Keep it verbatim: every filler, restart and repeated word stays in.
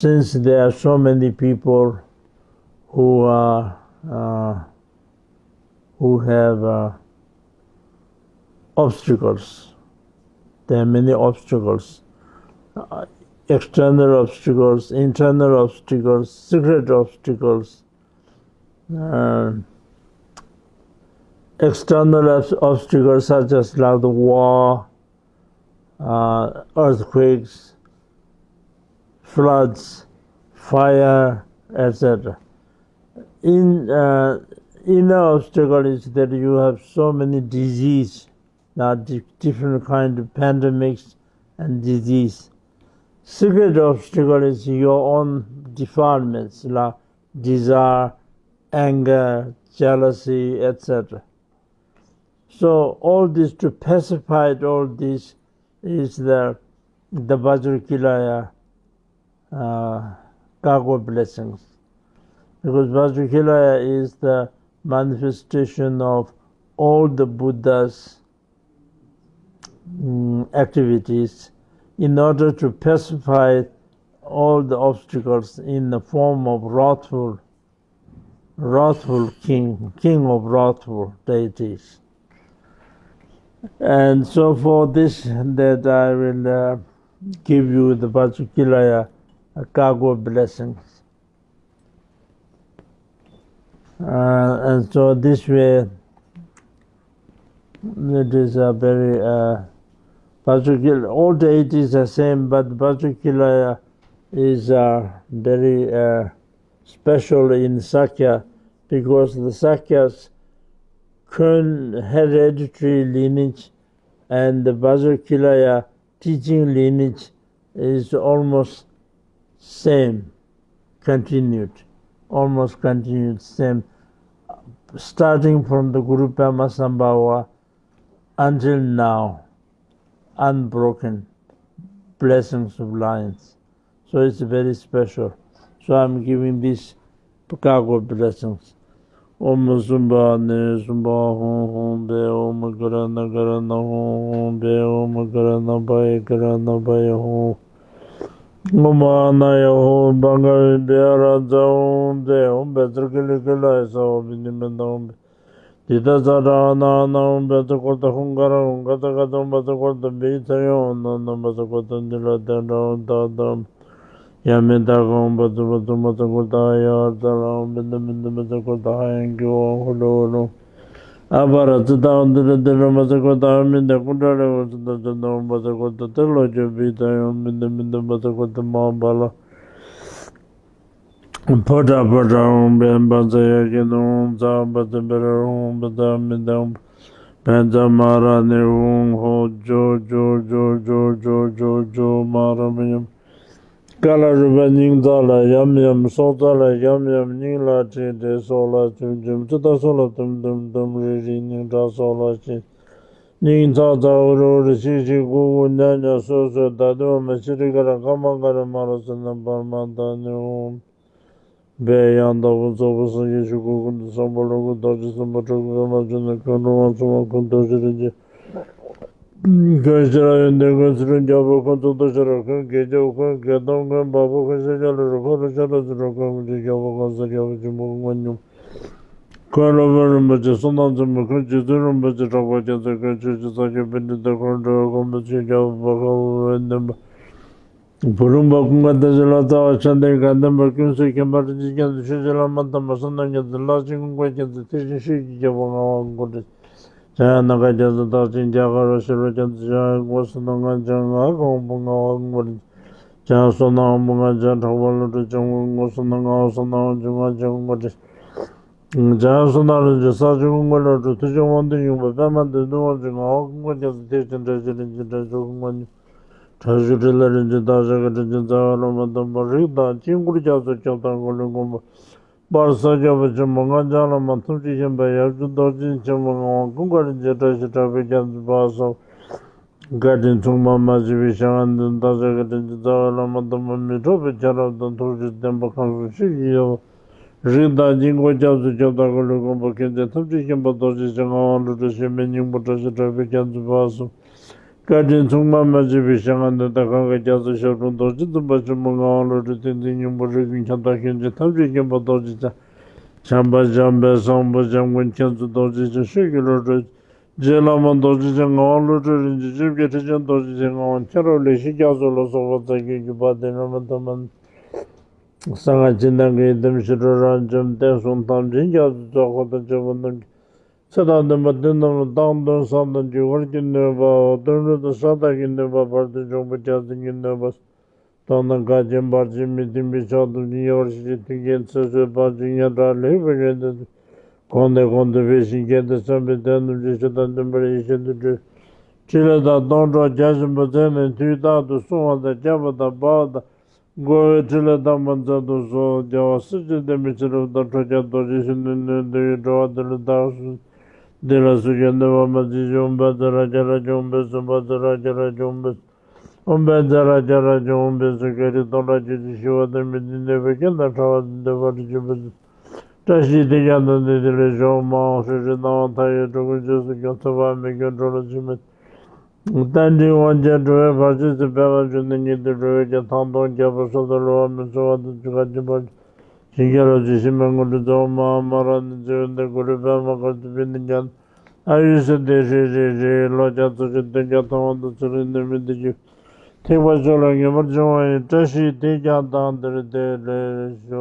since there are so many people who are uh, who have uh, obstacles. There are many obstacles, uh, external obstacles, internal obstacles, secret obstacles. Uh, external obs- obstacles such as like the war, uh, earthquakes, floods, fire, et cetera. In uh, inner obstacle is that you have so many disease, now di- different kind of pandemics and disease. Secret obstacle is your own defilements, like desire, anger, jealousy, et cetera. So all this, to pacify all this, is the the Vajrakilaya uh, cargo blessings. Because Vajrakilaya is the manifestation of all the Buddha's mm, activities in order to pacify all the obstacles in the form of wrathful, wrathful king, king of wrathful deities. And so for this, that I will uh, give you the Vajrakilaya cargo blessings. Uh, and so this way, it is a very uh, Vajrakilaya. All deities are same, but Vajrakilaya is uh, very uh, special in Sakya, because the Sakya's current hereditary lineage and the Vajrakilaya teaching lineage is almost same, continued, almost continued, same, starting from the Guru Pema Sambhava until now, unbroken blessings of lions. So it's very special. So I'm giving this cargo blessings. ཨོཾ་སུམྦྷ་ནི་སུམྦྷ་ཧཱུྃ་ཧཱུྃ་བཻ། ཨོཾ་ག་ར་ཎ་ག་ར་ཎ་ཧཱུྃ་ཧཱུྃ་བཻ། ཨོཾ་ག་ར་ཎ་བྷ་ཡེ་ག་ར་ཎ་བྷ་ཡེ་ཧཱུྃ། ཨོཾ་ཨ་ན་ཡ་ཧཱུྃ་བྷ་ག་བྷེ་ཨ་ར་ཛ་ཧཱུྃ་བཻ། ཨོཾ་བཛྲ་ཀཱི་ལི་ཀཱི་ལ་ཡེ་སྭ་བྷཱ་ཨ་བྷི་ནི་མི་ཏཱ་ཧཱུྃ་བཻ། ཏི་ཏ་ཙ་ཏ་ཨ་ན་ཨ་ན་ཧཱུྃ་བཛྲ་ཀཱུ་ཏ་ཧཱུྃ་ཀ་ར་ཧཱུྃ་ཀ་ཏ་ཀ་ཏ་ཧཱུྃ་བཛྲ་ཀཱུ་ཏ་བི་ཐ་ཡ་ཧཱུྃ་ན་ན་བཛྲ་ཀཱུ་ཏ་ནི་ལ་ཏ་ཏ་ཧཱུྃ་ཏ་ཏ་ཡ་མི་ཏ་ཀ་ཧཱུྃ་བཛྲ་བཛྲ་བཛྲ་ཀཱུ་ཏ་ཧ་ཡ་ཨ་ཏ་ལ་ཧཱུྃ་བི་ཏ་བི་ཏ་བཛྲ་ཀཱུ་ཏ་ཧ་ཡ་གི་ཧཱུྃ་ཧུ་ལོ་ཧུ་ལོ། ཨ་པ་ར་ཙི་ཏ་ཧཱུྃ་ཏི་ར་ཏི་ར་བཛྲ་ཀཱུ་ཏ་ཧ་མི་ཏ་ཀུན་ཏ་ར་ཧཱུྃ་ཙི་ཏ་ཙི་ཏ་ཧཱུྃ་བཛྲ་ཀཱུ་ཏ་ཏི་ལོ་ཀྱོ་བི་ཐ་ཡ་ཧཱུྃ་བི་ཏ་བི་ཏ་བཛྲ་ཀཱུ་ཏ་མ་བ་ལ། ཕོ་ཊ་ཕོ་ཊ་ཧཱུྃ་བེ་བཛྲ་ཡ་གི་ནོ་ཧཱུྃ་ཛ་བཛྲ་བེ་ར་ཧཱུྃ་བཛྲ་མི་ཏ་ཧཱུྃ་བཛྲ་མ་ར་ནི་ཧཱུྃ་ཧོ་ཇོ་ཇོ་ཇོ་མ་ར་མི་ཡམ། ཀ་ལ་རུ་པ་སྙིང་རྩ་ལ་ཡམ་ཡམ། སྲོག་རྩ་ལ་ཡམ་ཡམ། སྙིང་ལ་དྲིལ་དྲིལ། སྲོག་ལ་བཅུམ་བཅུམ། ཙི་ཏ་སོགས་ལ་དུམ་དུམ་དུམ། རིལ་རིལ། སྙིང་ཁྲག་སོགས་ལ་བྱིན། སྙིང་ཚ་ཚ། འུར་འུར། ཤིག་ཤིག། སྒུག་སྒུག། ཉག་ཉག། སོད་སོད། ད་དུང་མ་ཤི་རི་ཀ་ར་ཀ་མ་ཀ་ར་མ་ར་སི་ན་པར་མ་ད་ནི་ཧཱུྃ་བེ་ཡང་དག་པར་རྫོགས་པར་སངས་རྒྱས་ཆོས་སྐུ་ཀུན་ཏུ་བཟང་པོ་ལོངས་སྐུ་རྡོ་རྗེ་སེམས་དཔའ་སྤྲུལ་སྐུ་པདྨ་འབྱུང་གནས་མཁན་སློབ་དབང་ཚུལ་ཁྲིམས་མཁན་དོན་བཞི་རིན་ཆེན་མཁན་ཤེས་རབ་ཡོན་ཏན་མཁན་ཚུལ་ཁྲིམས་རྒྱལ་པོ་མཁན་གཙུག་ཏོར་ཤེས་རབ་མཁན་དགེ་སྦྱོང་མཁན་དགེ་སློང་མཁན་བ་སྤུ་མཁན་ཤཱཀྱ་ལུ་རུ་མཁན་ལུ་ཤ་ར་ཚུ་རུ་མཁན་ཀུན་གྱི་རྒྱལ་པོ་གང་ཟག་རྒྱལ་པོ་ཆེན་པོ་མཁན་ཉུང་མཁན་སློབ་དཔོན་རིན་པོ་ཆེ་བསོད་ནམས་ཆེན་པོ་མཁན་རྗེ་བཙུན་རིན་པོ་ཆེ་གྲགས་པ་རྒྱལ་མཚན་མཁན་ཆོས་ཀྱི་ས་སྐྱོང་པཎྜི་ཏ་མཁན་འགྲོ་བའི་མགོན་པོ་ཆོས་རྒྱལ་པོ་བ་ཀ་བུ་བའི་བསྟན་པ། བུ་ལུང་པ་ཀུན་དགའ་བསྟན་འཛིན་ལ་རྩ་བ་ཆ་ལྡན་དགའ་ལྡན་པ་ཀུན་གསལ་མཁྱེན་པ་རིན་ཆེན་རྒྱ་མཚོ་ཆོས་ཀྱི་བླ་མ་དམ་པ་བསོད་ནམས་རྒྱ་མཚོ་ལྷ་ཆེན་ཀུན་དགའ་རྒྱ་མཚོ་ཐེག་ཆེན་ཤེལ་གྱི་རྒྱལ་པོ་ངག་དབང་མགོན་གྲུབ། འཇམ་དབྱངས་ནམ་མཁའ་རྒྱ་མཚོ་རྟག་བརྟན་རྒྱ་གར་བ་ཤེས་རབ་རྒྱ་མཚོ་འཇམ་དབྱངས་སྐུ་ངོ་བསོད་ནམས་སྔགས་འཆང་ངག་གི་དབང་པོ་ངག་དབང་མགོན་གྲུབ། འཇམ་དབྱངས་བསོད་ནམས་དབང་པོ་ངག་འཆང་གྲགས་པ་བློ་གྲོས་འཆང་སྐུ་ངོ་བསོད་ནམས་ངག་དབང་བསོད་ནམས་དབང་ཕྱུག་ངག་འཆང་མགོན་གྲུབ། འཇམ་དབྱངས་བསོད་ནམས་རིན་ཆེན་ས་སྐྱོང་སྐུ་ངོ་བློ་གྲོས་ཐུགས་རྗེ་དབང་ལྡན་ཡོངས་འཕེལ་པདྨ་འདོད་དོན་དབང་ཕྱུག་ངག་དབང་ཀུན་དགའ་རྒྱ་མཚོ་ཐེག་ཆེན་བཀྲ་ཤིས་རིན་ཆེན་དྲག་ཤོས་སྐུ་ངོ་ཉི་མ། དྲག་ཤུལ་ཕྲིན་ལས་རིན་ཆེན་སྟག་ཞལ་གྱི་རིན་ཆེན་རྩ་བའི་བླ་མ་དམ་པ་རིགས་དང་དཀྱིལ་འཁོར་རྒྱ་མཚོ་ཁྱབ་བདག་འཁོར་ལོའི་མགོན་པོ། དཔལ་ས་སྐྱ་པ་ཆེན་པོ་སྔགས་འཆང་བླ་མ་ཐུགས་རྗེ་མཁྱེན་པ་ཡབ་རྗེ་རྡོ་རྗེ་ཆེན་པོ་ངག་དབང་ཀུན་དགའ་རིན་ཆེན་བཀྲ་ཤིས་གྲགས་པའི་རྒྱ་མཚོ་བ་སོགས། བཀའ་དྲིན་མཚུངས་པ་མ་མཆིས་པའི་ཞལ་སྔ་འདི་སྟག་ཞལ་གྱི་རིན་ཆེན་རྩ་བའི་བླ་མ་དམ་པ་མི་འཕྲོགས་པའི་ཤེས་རབ་དང་ཐུགས་རྗེའི་བསྟན་པ་ཁམས་གསུམ་ཤེས་ཀྱི་ཡོད་པ། རིགས་དང་དཀྱིལ་འཁོར་རྒྱ་མཚོ་ཁྱབ་བདག་འཁོར་ལོའི་མགོན་པོ་མཁན་ཆེན་ཐུགས་རྗེ་མཁྱེན་པ་རྡོ་རྗེ་འཆང་ངག་དབང་བློ་གྲོས་གཞན་མེད་སྙིང་པོ་བཀྲ་ཤིས་གྲགས་པའི་རྒྱ་མཚོ་བ་སོགས། བཀའ་དྲིན་མཚུངས་པ་མ་མཆིས་པའི་ཞལ་སྔ་ནས། ད་གང་གི་རྒྱ་མཚོ་ཞབས་དྲུང་རྡོ་རྗེ་འཛིན་པ་ཆེན་པོ་ངག་དབང་བློ་གྲོས་བསྟན་འཛིན་སྙིང་པོ་རིགས་ཀུན་ཁྱབ་བདག་གཞན་གྱི་ཐམས་ཅད་མཁྱེན་པ་རྡོ་རྗེ་འཆང་། བྱམས་པ་བྱམས་པའི་བཟང་པོ་བྱམས་མགོན་མཁྱེན་བརྩེ་རྡོ་རྗེ་འཆང་། ཆོས་ཀྱི་བློ་གྲོས་རྗེ་བླ་མ་རྡོ་རྗེ་འཆང་། ངག་དབང་བློ་གྲོས་རིན་ཆེན། ཆོས་ཀྱི་ཁྲི་ཆེན་རྡོ་རྗེ་འཆང་། ངག་དབང་མཁྱེན་རབ་ལེགས་བཤད་རྒྱ་མཚོ་ལ་སོགས་པ་རྩ་རྒྱུད་ཀྱི་དཔལ་ལྡན་བླ་མ་ཐ་མ། གསང་སྔགས་སྤྱི་དང་གི་ཡི་དམ་ཞི་ཁྲོ་རབ་འབྱམས་བསྟན་སྲུང་དམ་ཅན་རྒྱ་མཚོའི་རྫོགས་འཁོར་དང་བཅས་པ་རྣམས་ཀྱི་ཚེ་དང་ལྡན་པ་དེ་རྣམས་ལ་བདག་མདུན་བསམ་དང་བརྒྱུད་པར་གྱུར་ནུས་པ། འོ་དོན་ལུས་དང་ཤ་སྟག་གི་ནུས་པ། བར་དུ་འབྱུང་པོ་རྒྱ་མཚོའི་གི་ནུས་པ། མདོར་ན་འགལ་རྐྱེན་བར་ཆད་མི་མཐུན་པའི་ཕྱོགས་ཐམས་ཅད་ཉེ་བར་ཞི་ཞིང་མཐུན་རྐྱེན་ཚེ་བསོད་བར་ཆད་ཉེ་དྲགས་ལེགས་པའི་ཡོན་ཏན་གོང་ནས་གོང་དུ་འཕེལ་ཞིང་རྒྱས་ཏེ་བསམ་པའི་དོན་རྣམས་ཀྱི་ཞི་དང་མཐུན་པར་ཡིད་བཞིན་དུ་སྒྲུབ། ཕྲིན་ལས་དང་སྡོང་གྲོགས་རྒྱ་ཆེན་པོ་མཛད་ནས་དུས་རྟག་ཏུ་བསྲུང་བ་དང་བསྐྱབ་པ་དང་སྦ་བ་དང་། བསྒོ་བའི་ཕྲིན་ལས་དམ་པ་མཛད་དུ་གསོལ། རྒྱལ་བ་སྲས་བཅས་བསྟན་པའི་ཕྱི་རབས་དང་ཁྲོ་རྒྱལ་རྡོ་རྗེ་གཞོན་ནུའི་ནུས་མཐུ་ཡིས། འགྲོ་བ་འདི་ལ་བདག་གསོལ། འདི་ལ་སུ་ཡང་གནོད་པ་མ་མཛད་ཅིག་ཨོཾ་བཛྲ་ཨ་ཛྱ་ར་ཛྱ་ཨོཾ་བཛྲ་སུ་བཛྲ་ཨ་ཛྱ་ར་ཛྱ་ཨོཾ་བཛྲ། ཨོཾ་བཛྲ་ཨ་ཛྱ་ར་ཛྱ་ཨོཾ་བཛྲ་སུ། བགེགས་རིགས་སྟོང་ཕྲག་བཅུ་གཅིག་ཞི་བ་དང་། མི་མཐུན་གནོད་པའི་རྐྱེན་དང་། འཁྲུལ་བ་དང་འདོད་པ་དང་འཇིགས་པ་དང་། བཀྲ་ཤིས་དེས་ཀྱང་དང་ལྡན་དེ་ལ་ཤོག་ཨོཾ་ཨཱཿཧྲཱིཿ་ཧྲཱིཿ་རྣམ་པར་ཐལ་བའི་དྲི་གུར་རྗེས་སུ་སྐྱོང་། ཚེ་དཔག་མེད་ཀྱང་གྲོལ་ལ་ཇི་མ་ཇི་བཞིན། རྟེན་འབྲེལ་དབང་བསྐྱེད་འགྲོ་བའི་བར་ཆད་སེལ། ཕན་པར་གྱུར་ནས་ཉིད་དུ་འགྲོ་བའི་རྒྱུ། ཐང་སྟོང་རྒྱལ་པོའི་སྲོག་དང་བསླུ་བ་མེད་ཚོལ་བ་དང་། ཚུལ་ཁ་ཇི་ལྟར་བྱུང་བ་བཞིན་རྒྱལ་ལ་ཇི་བཞིན་མའི་དངོས་གྲུབ་སྩོལ། ཨོཾ་ཨཱཿཧཱུྃ་མ་ར་ཎི་ཙི་ཝཱན་ཏེ་གུ་རུ་པདྨ་དཀར་པོ་པི་ཎི་ཙ་ན། ཨ་ཡུ་ཤི་དྷི་ཧྲཱིཿ་ཧྲཱིཿ་ཧྲཱིཿ་ལོ་བརྒྱ་རྩ་བཞི་དོན་བརྒྱ་ཐུབ་དབང་དང་ཚེ་རིང་ནད་མེད་བདེ་སྐྱིད། ཐེག་པ་མཆོག་ལ་ངེས་པར་འབྱུང་བ་ཡི། བཀྲ་ཤིས་དེས་ཀྱང་དང་དེར་བདེ་ལེགས་ཤོག